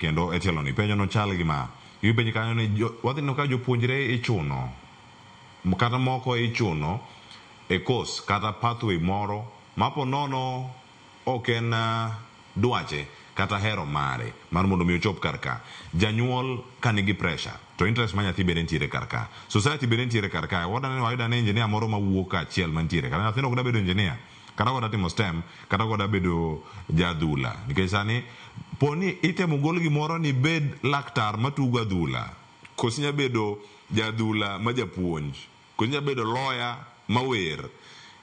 Kendo e tielo ni penjo no chal gi ma ipenjo kanyo ni wadhi neno ka jopuonjre ichuno kata moko ichuno e course kata pathway moro mapo nono ok en dwache kata hero mare mar mondo mi ochop kar ka. Janyuol ka nigi pressure to interest ma nyathi bende nitiere kar ka, society bende nitiere kar ka. Wadwa wayudo ane engineer moro mawuok kaachiel mantiere kata nyathino ok da bedo engineer kata ok da timo STEM kata ok da bedo jadhula, nikech sani poni itemo gol gimoro ni bed laktar matugo adhula, koso inya bedo jadhula ma japuonj, koso inya bedo lawyer mawer.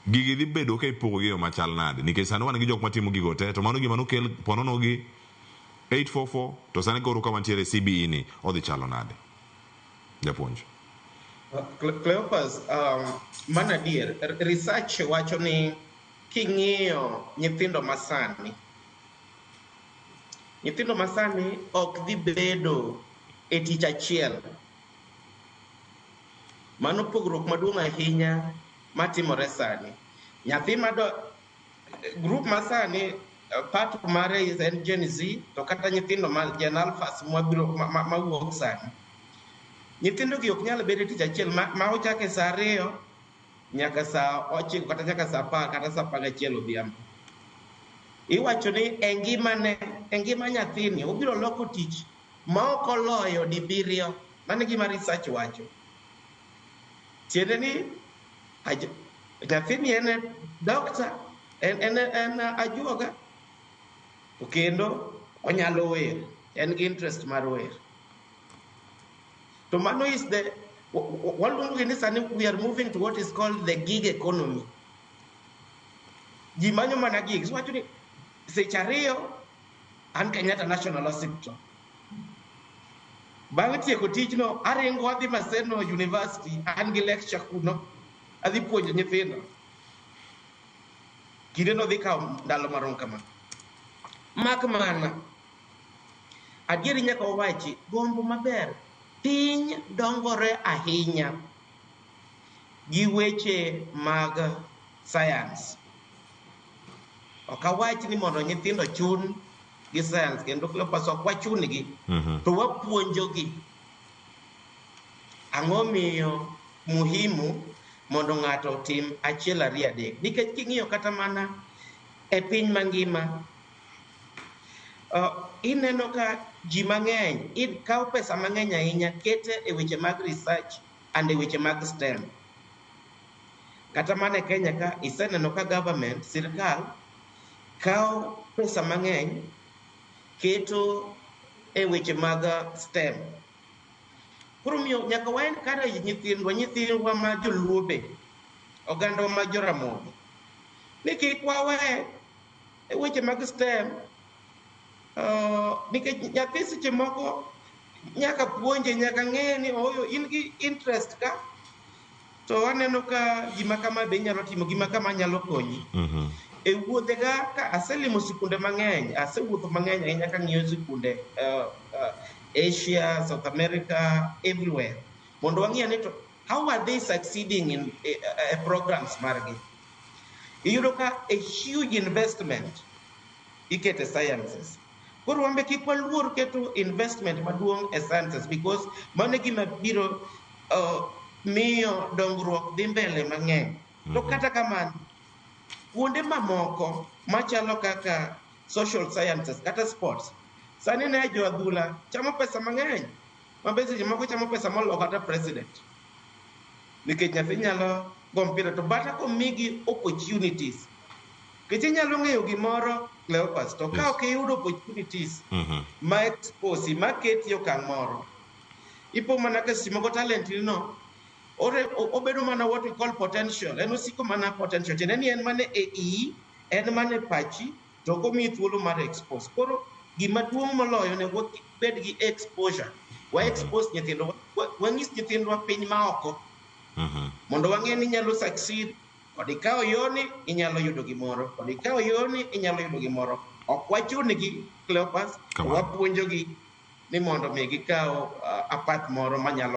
Gigi dhi bedo ka ipogo gi e yo machal nade? Nikech sani wan gi jok matimo gigo te, to mano gima nokel ponono gi 844, to sani koro ka wantiere CBE ni odhi chalo nade, japuonj? Cleophas, mano adier. Research wacho ni king'iyo nyithindo masani ok dhi bedo e tich achiel. Mano pogruok maduong' ahinya matimore sani. Nyathi mado group masani part mare is en Gen Z, to kata nyithindo ma Gen Alphas mwabiro mawuok sani. Nyithindo gi ok nyal bedo e tich achiel ma ochake sa 2 nyaka sa 9 kata nyaka sa 10 kata sa 11 odhiambo. Iwacho ni e ngimane, e ngima nyathini, obiro loko tich ma ok oloyo dibiriyo. Mano e gima research wacho. Tiende ni nyathini en doctor, en ajuoga, to kendo onyalo wer, en gi interest mar wer. To mano is the waluongo gi ni sani we are moving to what is called the gig economy. Ji manyo mana gigs. Wacho ni seche 2 an Kenyatta National Hospital. Bang' tieko tijno, aringo adhi Maseno University, an gi lecture kuno, adhi puonjo nyithindo. Kindeno dhi kawo ndalo marom kama. Mak mana, adieri nyaka wawachi, gombo maber, piny dongore ahinya gi weche mag science. Ok awach ni mondo nyithindo chun gi science, kendo Cleophas, ok wachun gi, to wapuonjogi. Ang'o miyo muhimu mondo ng'ato otim achiel, ariyo, adek? Nikech king'iyo kata mana e piny mangima, ineno ka ji mang'eny kawo pesa mang'eny ahinya kete e weche mag research and e weche mag STEM. Kata mana e Kenya ka, iseneno ka government, sirkal kawo pesa mang'eny keto e weche mag STEM. Koro miyo nyaka wa encourage nyithindwa ma joluo be, ogandawa ma joramogi, ni kik wawe e weche mag STEM, nikech nyathi seche moko nyaka puonje, nyaka ng'e ni ooyo in gi interest ka, to aneno ka gima kama be inyalo timo, gima kama nyalo konyi. E wuodhega ka aselimo sikunde mang'eny, asewuotho mang'eny ahinya kang'iyo sikunde Asia, South America, everywhere. Mondo wang'i ane to how are they succeeding in programs margi. Iyudo ka a huge investment ikete sciences. Koro wan be kik waluor keto investment maduong' e sciences, because mano e gima biro miyo dongruok dhi mbele mang'eny. To kata kamano, kuonde mamoko machalo kaka social sciences kata sports, sani ne jo adhula chamo pesa mang'eny, ma be seche moko chamo pesa moloyo kata president. Nikech nyathi nyalo go mpira to bata komigi opportunities. Nikech inyalo ng'eyo gimoro, Cleophas, to ka ok iyudo opportunities ma expose ma keti e okang' moro, ipo mana ka seche moko talent ni no obedo mana what we call potential. En osiko mana potential. Tiende ni en mana e iyi, en mana e pachi, to ok omiyi thuolo mar expose. Koro gima duong' moloyo onego wabed gi exposure. Wa expose nyithindwa, wanyis nyithindwa piny ma oko mondo wang'e ni inyalo succeed kod ikawo yoni inyalo yudo gimoro, kod ikawo yoni inyalo yudo gimoro. Ok wachun-gi, Cleophas, to Kamano. wapuonjogi ni mondo mi gikaw a path moro manyalo